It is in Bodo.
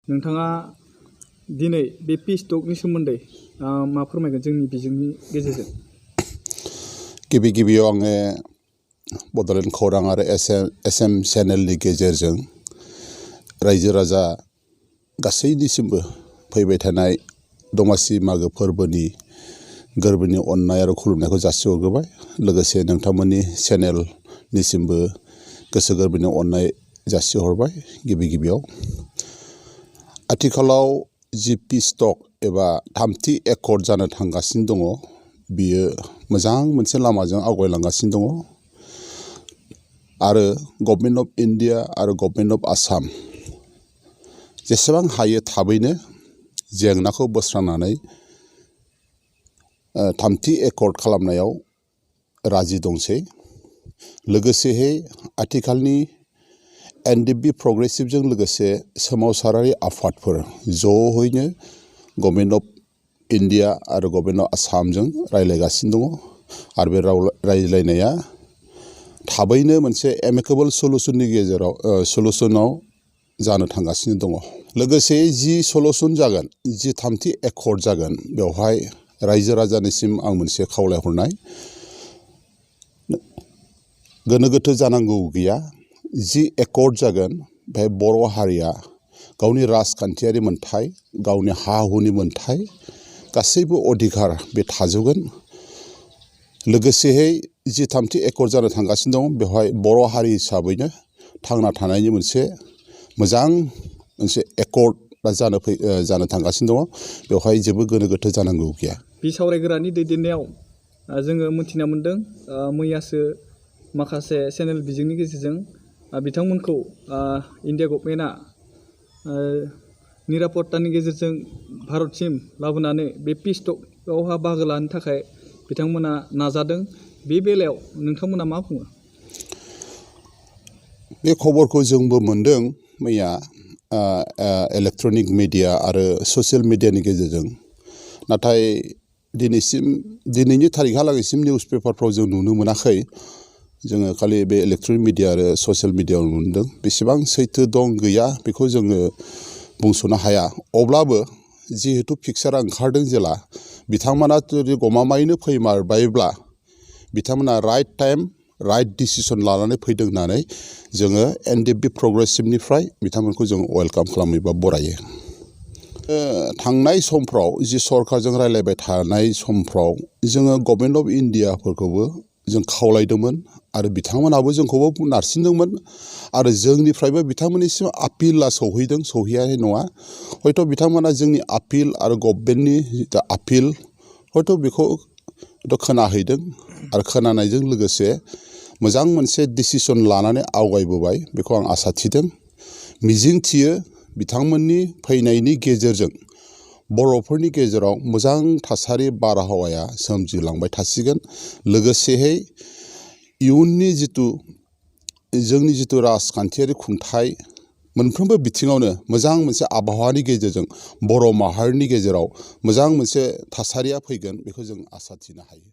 नोंथाङा दिनै बे पिस टकनि सोमोन्दै मा फोरमायगोन जोंनि बिजोंनि गेजेरजों? गिबियाव आङो बड'लेण्ड खौरां आरो एसएम चेनेलनि गेजेरजों रायजो राजा गासैनिसिमबो फैबाय थानाय दमासि मागो फोरबोनि गोरबोनि अननाय आरो खुलुमनायखौ जासिहरग्रोबाय। लोगोसे नोंथांमोननि चेनेलनिसिमबो गोसो गोरबोनि अननाय जासिहरबाय। गिबियाव आथिखालाव जि पिस टक एबा थामथि एकर्ड जानो थांगासिनो दङ, बियो मोजां मोनसे लामाजों आवगायलांगासिनो दङ आरो गभर्नमेन्ट अफ इन्डिया आरो गभर्नमेन्ट अफ आसाम जेसेबां हायो थाबैनो जेंनाखौ बोस्रांनानै थामथि एकर्ड खालामनायाव राजि दंसै। लोगोसेहै आथिखालनि एनडिएफबि प्रग्रेसिभजों लोगोसे सोमावसारारि आफादफोर ज'हैनो गभर्नमेन्ट अफ इन्डिया आरो गभर्नमेन्ट अफ आसामजों रायज्लायगासिनो दङ आरो बे रायज्लायनाया थाबैनो मोनसे एमिकेबल सलुसनाव जानो थांगासिनो दङ। लोगोसे जि सलुसन जागोन, जि थामथि एकर्ड जागोन, बेवहाय रायजो राजानिसिम आं मोनसे खावलायहरनाय, गोनो गोथो जानांगौ गैया। जि एकर्ड जागोन बेहाय बर' हारिया गावनि राजखान्थियारि मोन्थाय, गावनि हा हुनि मोन्थाय, गासैबो अधिकार बे थाजोबगोन। लोगोसेहै जि थामथि एकर्ड जानो थांगासिनो दं, बेवहाय बर' हारि हिसाबैनो थांना थानायनि मोनसे मोजां मोनसे एकर्ड जानो थांगासिनो दङ। बेवहाय जेबो गोनो गोथो जानांगौ गैया। बे सावरायग्रानि दैदेननायाव जोङो मोनथिना मोन्दों, मैयासो माखासे चेनेल बिजोंनि गेजेरजों बिथांमोनखौ इन्डिया गभर्नमेन्टआ निरापत्तानि गेजेरजों भारतसिम लाबोनानै बे पिस टकआवहा बाहागो लानो थाखाय बिथांमोना नाजादों। बे बेलायाव नोंथांमोना मा बुङो? बे खबरखौ जोंबो मोन्दों मैया इलेक्ट्रनिक मिडिया आरो ससियेल मिडियानि गेजेरजों। नाथाय दिनैनि थारिखहालागैसिम निउस पेपारफ्राव जों नुनो मोनाखै। जोङो खालि बे इलेक्ट्रनिक मिडिया आरो ससियेल मिडियायाव नुदों। बेसेबां सैथो दं गैया बेखौ जोङो बुंस'नो हाया। अब्लाबो जिहेतु पिक्सारा ओंखारदों जेला, बिथांमोना जुदि गमामायैनो फैमारबायब्ला बिथांमोना राइट टाइम राइट डिसिसन लानानै फैदों होननानै जोङो एनडिएफबि प्रग्रेसिभनिफ्राय बिथांमोनखौ जों वेलकाम खालामो एबा बरायो। थांनाय समफ्राव जि सरकारजों रायज्लायबाय थानाय समफ्राव जोङो गभर्नमेन्ट अफ इन्डियाफोरखौबो जों खावलायदोंमोन आरो बिथांमोनाबो जोंखौबो नारसिनदोंमोन आरो जोंनिफ्रायबो बिथांमोननिसिम आपिला सौहैदों, सौहैयाखै नङा। हयथ' बिथांमोना जोंनि आपिल आरो गभर्नमेन्टनि जिथु आपिल हयथ' बेखौ खोनाहैदों आरो खोनानायजों लोगोसे मोजां मोनसे डिसिसन लानानै आवगायबोबाय, बेखौ आं आसा थिदों। मिजिं थियो बिथांमोननि फैनायनि गेजेरजों बर'फोरनि गेजेराव मोजां थासारि बारहावाया सोमजिलांबाय थासिगोन। लोगोसेहै इयुननि जोंनि जिथु राजखान्थियारि खुंथाय मोनफ्रोमबो बिथिङावनो मोजां मोनसे आबहावानि गेजेरजों बर' माहारिनि गेजेराव मोजां मोनसे थासारिया फैगोन, बेखौ जों आसा थिनो हायो।